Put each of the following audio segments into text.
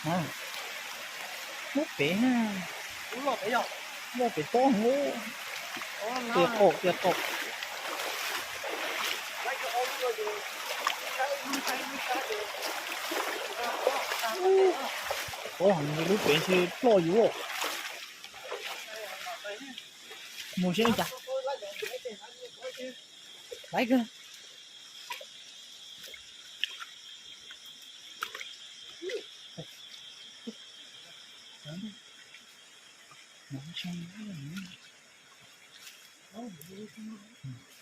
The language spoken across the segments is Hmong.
Muab pem, muab pem tob hov, tias qaum tias qaum. Tob hov, lub pem ntshe ploj yus. Mus seb li cas. Laiv kawg.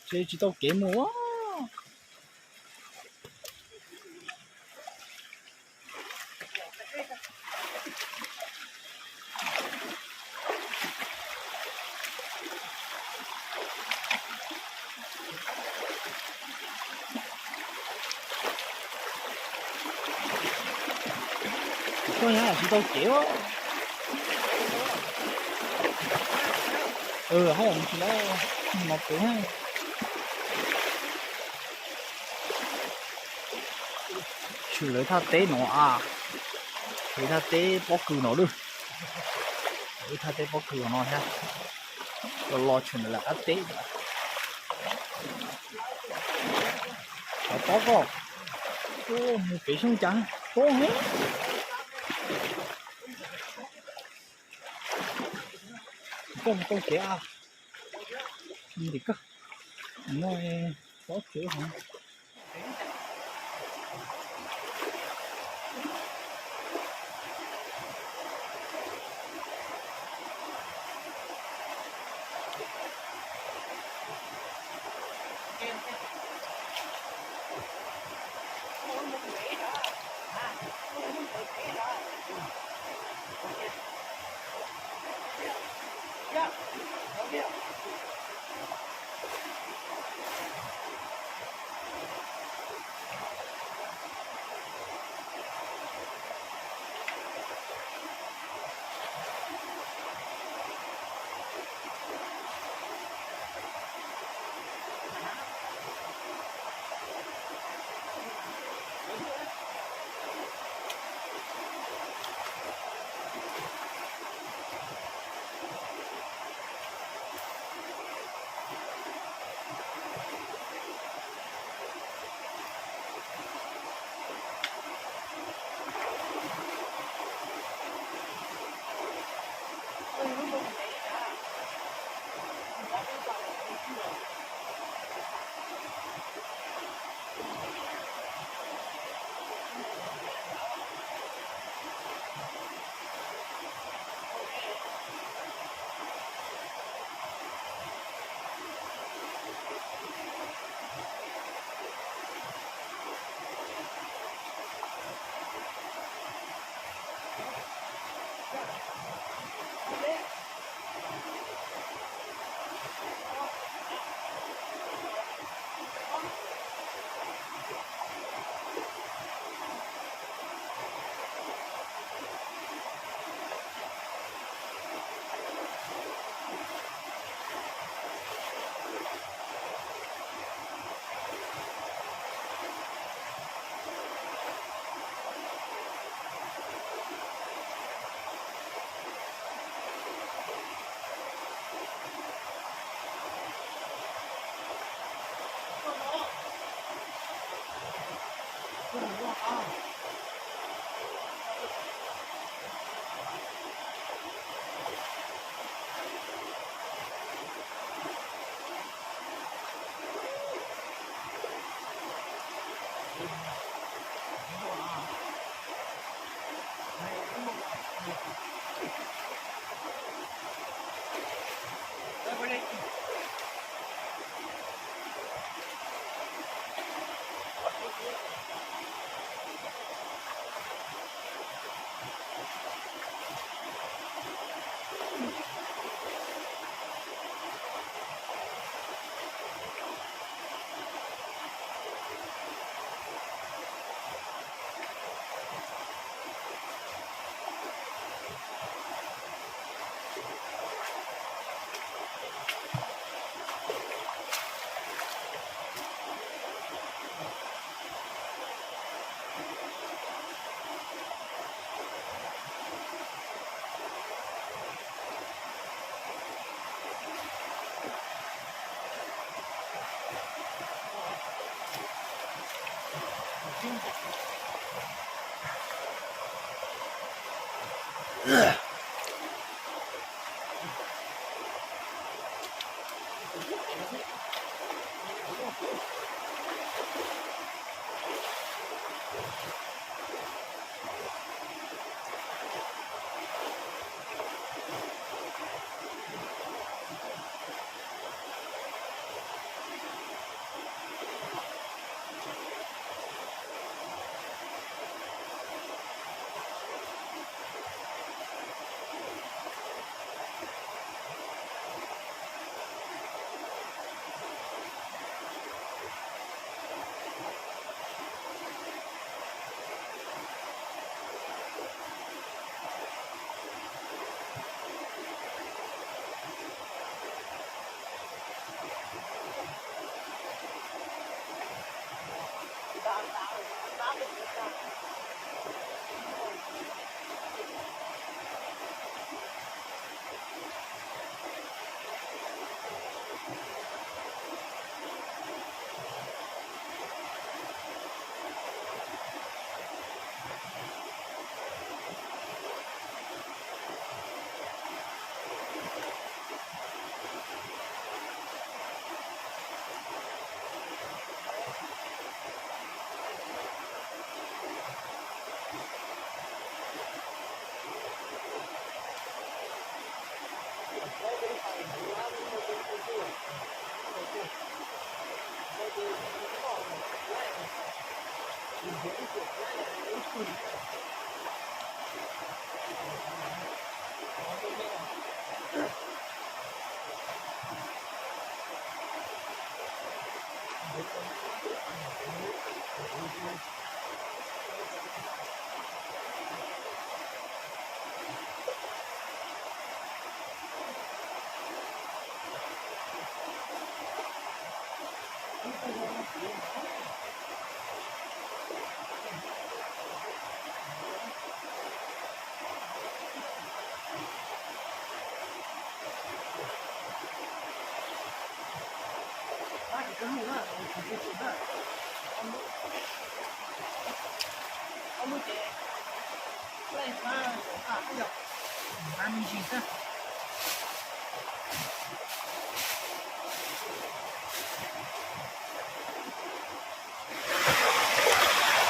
Tsis tau kev mus. Koj nyab tsis tau kev. Hab tsis lawm, no pem. Tshwm lawv thaj teb no a, lawv thaj teb pob kws no lawm. Lawv thaj teb pob kws no thiab. Los los tshwm ntawm lawv qab teb. Xyov tob koj, mus kev xyoob cas tob heev. Koj mus tau kev a, ntim koj, no tob tsev hov.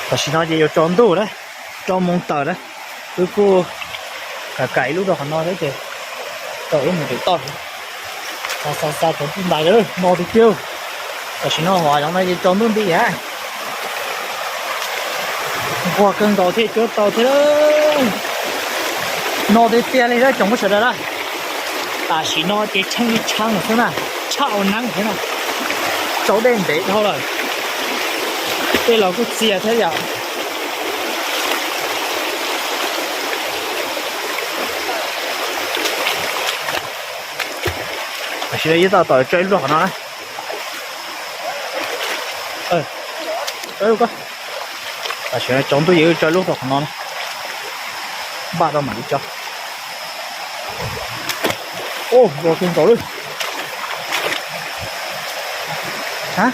Tam sim no ces yuav tsaus ntuj na, rau moos tawm na, wb kuj kam kam ib lub rau qhov no thiab ces tau wb mus pem toj. Xa xa xa cov ntuj ntais lawm no tiag tiag. Tam sim no hov zoov no ces tsaus ntuj nti hab, nquag kawg nkaus thiaj cuab tau thiab. No tiag tiag li lawm tsoom phooj ywg sawv daws na. Tam sim no ces tsheej li tshee xwb na, tshaj ua neeb thiab na. Tsaus dej ntev dhau lawm, tej laus kuj txias thiab yom. Tam sim no ib toj tom tso ib lub qhov no na. Tam sim no tsaus ntuj ces wb tso ib lub rau qhov no na. Npaj rau mam li tso. Ua kawg nkaus li. Ha,